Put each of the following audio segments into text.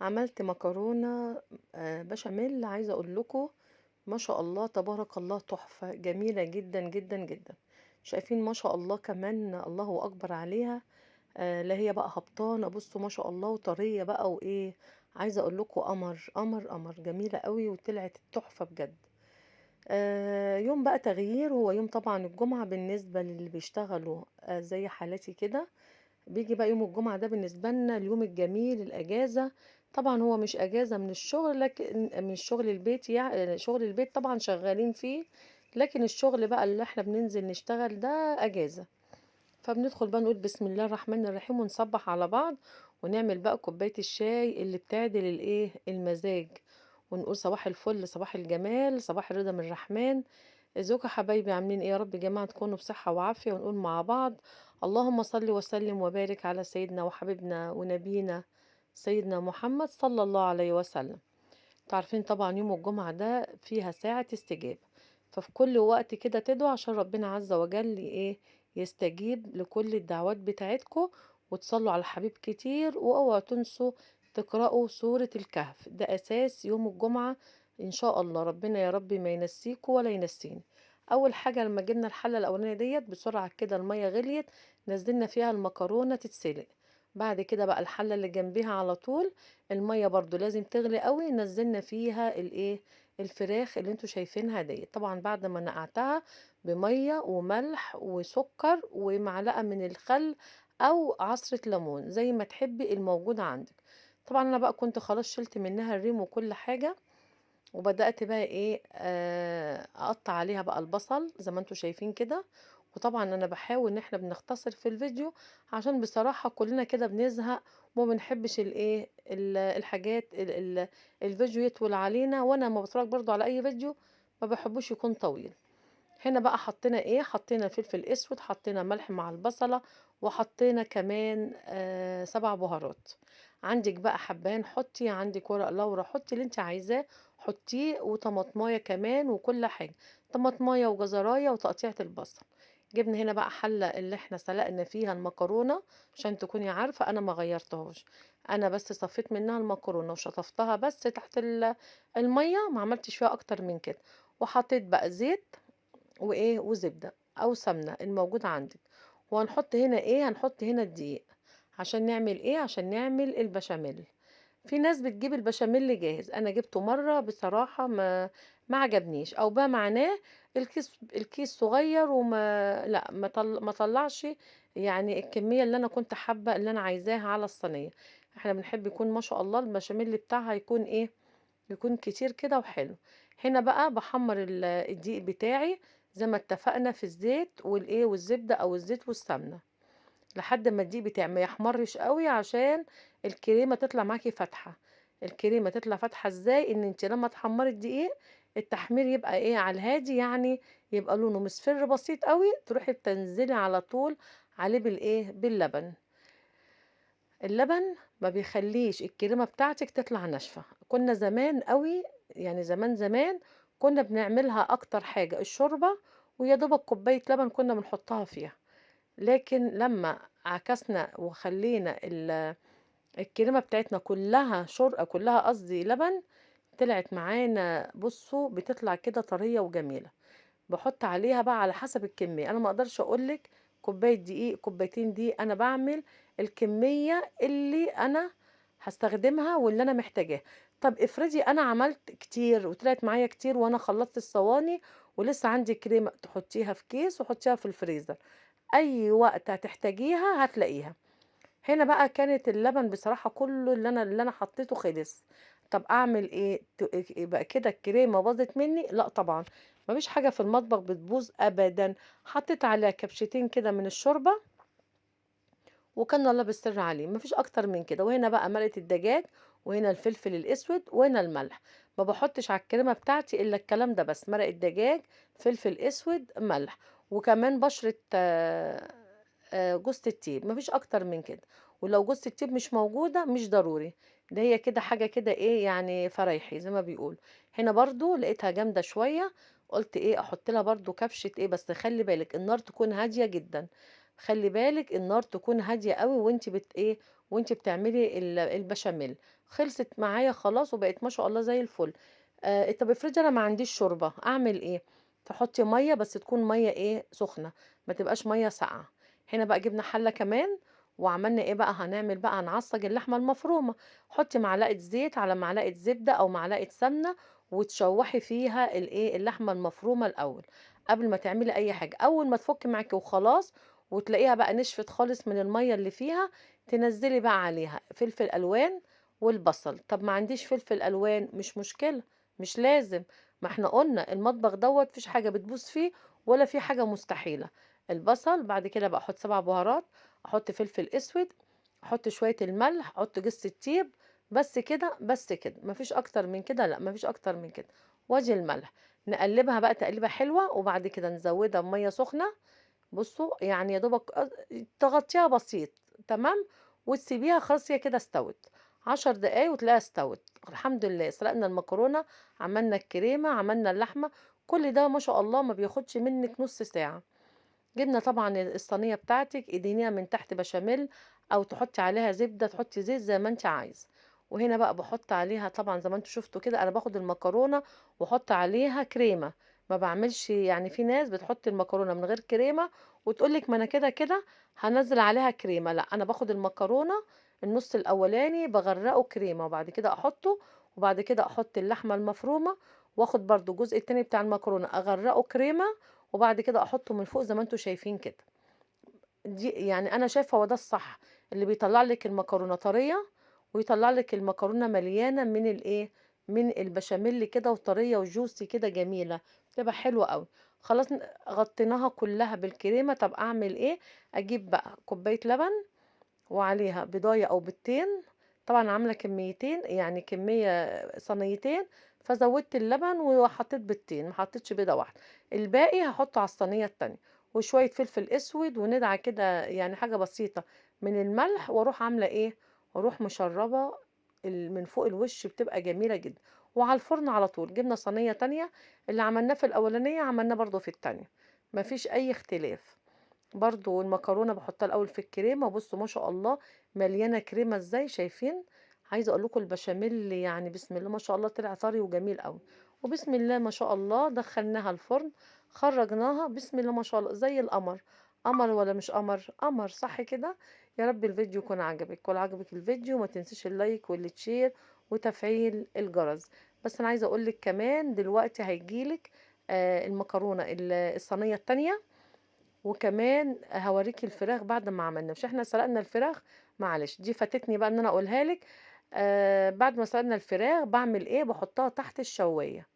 عملت مكرونة بشاميل. عايزة أقول لكم ما شاء الله تبارك الله، تحفة جميلة جدا جدا جدا. شايفين ما شاء الله، كمان الله أكبر عليها. لا هي بقى هبطانة، بصوا ما شاء الله، وطرية بقى، وإيه عايزة أقول لكم، قمر قمر قمر، جميلة قوي وطلعت تحفة بجد. يوم بقى تغيير، هو يوم طبعا الجمعة بالنسبة للي بيشتغلوا زي حالتي كده. بيجي بقى يوم الجمعة ده بالنسبة لنا اليوم الجميل، الأجازة. طبعا هو مش أجازة من الشغل، لكن من شغل البيت، يعني شغل البيت طبعا شغالين فيه، لكن الشغل بقى اللي احنا بننزل نشتغل ده أجازة. فبندخل بقى نقول بسم الله الرحمن الرحيم، ونصبح على بعض، ونعمل بقى كوباية الشاي اللي بتعدل الايه المزاج، ونقول صباح الفل، صباح الجمال، صباح الرضا من الرحمن. ازيكم يا حبايبي، عاملين ايه؟ يا رب يا جماعة تكونوا بصحة وعافية. ونقول مع بعض اللهم صل وسلم وبارك على سيدنا وحبيبنا ونبينا سيدنا محمد صلى الله عليه وسلم. انتوا عارفين طبعا يوم الجمعة ده فيها ساعة استجابة، ففي كل وقت كده تدعوا عشان ربنا عز وجل يستجيب لكل الدعوات بتاعتكم، وتصلوا على الحبيب كتير، واوعوا تنسوا تقرأوا سورة الكهف، ده أساس يوم الجمعة إن شاء الله. ربنا يا رب ما ينسيكوا ولا ينسيني. أول حاجة لما جبنا الحلة الأولانية ديت بسرعة كده المية غليت، نزلنا فيها المكرونة تتسلق. بعد كده بقى الحلة اللي جنبيها على طول المية برضو لازم تغلي قوي، نزلنا فيها الفراخ اللي انتوا شايفينها ديت. طبعا بعد ما نقعتها بمية وملح وسكر ومعلقة من الخل أو عصرة ليمون زي ما تحبي الموجود عندك. طبعا أنا بقى كنت خلاص شلت منها الريم وكل حاجة، وبدأت بقى أقطع عليها بقى البصل زي ما انتوا شايفين كده. وطبعا أنا بحاول إن احنا بنختصر في الفيديو عشان بصراحة كلنا كده بنزهق وما بنحبش الحاجات الفيديو يطول علينا، وأنا لما بتفرج برضو على أي فيديو ما بحبوش يكون طويل. هنا بقى حطينا إيه؟ حطينا فلفل أسود، حطينا ملح مع البصلة، وحطينا كمان 7 بهارات. عندك بقى حبان حطي، عندك ورق لورا حطي، اللي انت عايزاه حطيه، وطماطمايه كمان وكل حاجة، طماطمايه وجزرايه وتقطيعه البصل. جبنا هنا بقى حله اللي احنا سلقنا فيها المكرونه، عشان تكوني عارفه انا ما غيرتهاش، انا بس صفيت منها المكرونه وشطفتها بس تحت الميه، ما عملتش فيها اكتر من كده. وحطيت بقى زيت وزبده او سمنه الموجود عندك. وهنحط هنا ايه؟ هنحط هنا الدقيق عشان نعمل ايه؟ عشان نعمل البشاميل. في ناس بتجيب البشاميل جاهز، انا جبته مره بصراحه ما عجبنيش، او بقى معناه الكيس صغير وما لا ما ما طلعش الكميه اللي انا كنت حابه اللي انا عايزاها على الصينيه. احنا بنحب يكون ما شاء الله البشاميل بتاعها يكون ايه؟ يكون كتير كده وحلو. هنا بقى بحمر الدقيق بتاعي زي ما اتفقنا في الزيت والزبده او الزيت والسمنه، لحد ما الدقيق بتاعي ما يحمرش قوي عشان الكريمه تطلع معاكي فاتحه. الكريمه تطلع فاتحه ازاي؟ ان انت لما تحمري الدقيق التحمير يبقى على الهادي، يعني يبقى لونه مصفر بسيط قوي، تروحي بتنزلي على طول عليه باللبن. اللبن ما بيخليش الكريمه بتاعتك تطلع ناشفه. كنا زمان قوي، يعني زمان زمان كنا بنعملها اكتر حاجه الشوربه، ويا دوبك كوبايه لبن كنا بنحطها فيها. لكن لما عكسنا وخلينا الكريمه بتاعتنا كلها شرقه، كلها قصدي لبن، طلعت معانا بصوا بتطلع كده طريه وجميله. بحط عليها بقى على حسب الكميه، انا ما اقدرش اقولك كوبايه دقيق كوبايتين دقيق، انا بعمل الكميه اللي انا هستخدمها واللي انا محتاجاها. طب افرضي انا عملت كتير وطلعت معايا كتير وانا خلصت الصواني ولسه عندي كريمه، تحطيها في كيس وحطيها في الفريزر، اي وقت هتحتاجيها هتلاقيها. هنا بقى كانت اللبن بصراحه كله اللي انا حطيته خلص. طب اعمل ايه؟ يبقى كده الكريمه باظت مني؟ لا طبعا، مفيش حاجه في المطبخ بتبوظ ابدا. حطيت عليها كبشتين كده من الشوربه وكان الله بالسر عليه، مفيش اكتر من كده. وهنا بقى مرقه الدجاج، وهنا الفلفل الاسود، وهنا الملح. ما بحطش على الكريمه بتاعتي الا الكلام ده بس، مرقه دجاج، فلفل اسود، ملح، وكمان بشره، جوزة الطيب، مفيش اكتر من كده. ولو جوزة الطيب مش موجوده مش ضروري، ده هي كده حاجه كده ايه يعني فرايحي زي ما بيقولوا. هنا برضو لقيتها جامده شويه، قلت ايه احط لها برضو كبشه ايه، بس خلي بالك النار تكون هاديه جدا، خلي بالك النار تكون هاديه قوي وانت بت ايه وأنتِ بتعملي البشاميل. خلصت معايا خلاص وبقت ما شاء الله زي الفل. طب افرضي أنا ما عنديش شوربة، أعمل إيه؟ تحطي مَيّة بس تكون مَيّة إيه، سخنة، ما تبقاش مَيّة ساقعة. هنا بقى جبنا حلة كمان وعملنا إيه بقى، هنعمل بقى هنعصّج اللحمة المفرومة. حطي معلقة زيت على معلقة زبدة أو معلقة سمنة، وتشوحي فيها الإيه، اللحمة المفرومة الأول قبل ما تعملي أي حاجة. أول ما تفك معاكِ وخلاص وتلاقيها بقى نشفت خالص من المَيّة اللي فيها، تنزّلي بقى عليها فلفل ألوان والبصل. طب ما عنديش فلفل ألوان، مش مشكلة، مش لازم، ما إحنا قُلنا المطبخ دوّة ما فيش حاجة بتبوظ فيه ولا في حاجة مستحيلة. البصل بعد كده بقى أحط 7 بهارات، أحط فلفل أسود، أحط شوية الملح، أحط جوز الطيب، بس كده، بس كده، ما فيش أكتر من كده، لأ ما فيش أكتر من كده. وأدي الملح، نقلبها بقى تقليبة حلوة، وبعد كده نزودها بمية سخنة. بصوا يعني يا دوبك تغطيها بسيط، تمام، وتسيبيها خلاص هي كده استوت 10 دقايق وتلاقيها استوت. الحمد لله سلقنا المكرونة، عملنا الكريمة، عملنا اللحمة، كل ده ما شاء الله ما بياخدش منك نص ساعة. جبنا طبعا الصينية بتاعتك، ادهنيها من تحت بشاميل او تحطي عليها زبدة، تحطي زيت زي ما انت عايزة. وهنا بقى بحط عليها طبعا زي ما انتوا شفتوا كده، انا باخد المكرونة واحط عليها كريمة، ما بعملش يعني في ناس بتحط المكرونة من غير كريمة وتقولك ما انا كده كده هنزل عليها كريمة، لا انا باخد المكرونة النص الاولاني بغرقه كريمة وبعد كده احطه، وبعد كده احط اللحمة المفرومة، واخد برضو الجزء التاني بتاع المكرونة اغرقه كريمة، وبعد كده احطه من فوق زي ما انتوا شايفين كده. دي يعني انا شايفه هو ده الصح، اللي بيطلع لك المكرونه طريه ويطلع لك المكرونه مليانه من الايه، من البشاميل كده، وطريه وجوسي كده جميله، بتبقى حلوه قوي. خلاص غطيناها كلها بالكريمه. طب اعمل ايه؟ اجيب بقى كوبايه لبن وعليها بيضايه او بيضتين، طبعا عامله كميتين يعني كميه صينيتين، فزودت اللبن وحطيت بيضتين، ما حطيتش بيضه واحده، الباقي هحطه على الصينيه التانية، وشويه فلفل اسود، وندعه كده يعني حاجه بسيطه من الملح، واروح عامله ايه، واروح مشربه من فوق الوش، بتبقى جميله جدا. وعلى الفرن على طول. جبنا صينيه تانية، اللي عملناه في الاولانيه عملناه برضو في التانية، مفيش اي اختلاف. برضو المكرونه بحطها الاول في الكريمه، بصوا ما شاء الله مليانه كريمه ازاي، شايفين؟ عايزه اقول لكم البشاميل يعني بسم الله ما شاء الله طلع طري وجميل قوي. وبسم الله ما شاء الله دخلناها الفرن، خرجناها بسم الله ما شاء الله زي القمر. قمر ولا مش قمر؟ قمر صح كده. يا رب الفيديو يكون عجبك، ولو عجبك الفيديو ما تنسيش ال like وال share وتفعيل الجرس. بس انا عايزه اقول لك كمان دلوقتي هيجيلك، المكرونه الصينيه التانية، وكمان هوريكي الفراخ بعد ما عملنا. مش احنا سلقنا الفراخ، معلش دي فاتتني بقى ان انا اقولها لك. بعد ما سلقنا الفراخ بعمل ايه؟ بحطها تحت الشوايه،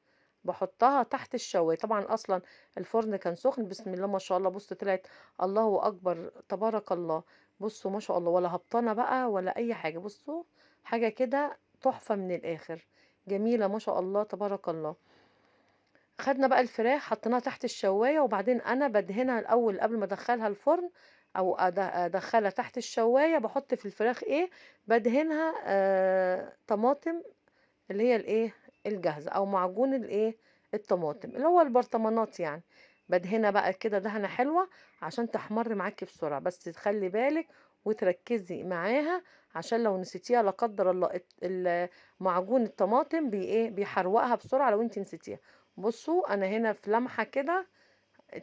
بحطها تحت الشوايه. طبعا اصلا الفرن كان سخن، بسم الله ما شاء الله. بصوا طلعت الله اكبر تبارك الله، بصوا ما شاء الله ولا هبطانه بقى ولا اي حاجه، بصوا حاجه كده تحفه من الاخر، جميله ما شاء الله تبارك الله. خدنا بقى الفراخ حطيناها تحت الشوايه، وبعدين انا بدهنها الاول قبل ما ادخلها الفرن او ادخلها تحت الشوايه. بحط في الفراخ ايه؟ بدهنها، طماطم اللي هي الايه الجاهزه، او معجون الايه الطماطم اللي هو البرطمانات يعني. بدهنها بقى كده دهنه حلوه عشان تحمر معاكي بسرعه، بس تخلي بالك وتركزي معاها عشان لو نسيتيها لا قدر الله معجون الطماطم بي ايه بيحروقها بسرعه لو انت نسيتيها. بصوا انا هنا في لمحه كده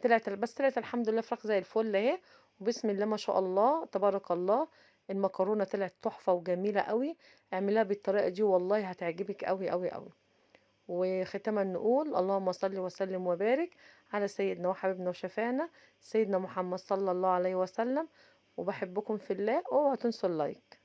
طلعت، بس طلعت الحمد لله فراخ زي الفل اهي، وبسم الله ما شاء الله تبارك الله. المكرونه طلعت تحفه وجميله قوي، اعمليها بالطريقه دي والله هتعجبك قوي قوي قوي. وختاما نقول اللهم صل وسلم وبارك على سيدنا وحبيبنا وشفانا سيدنا محمد صلى الله عليه وسلم. وبحبكم في الله، اوعوا تنسوا اللايك.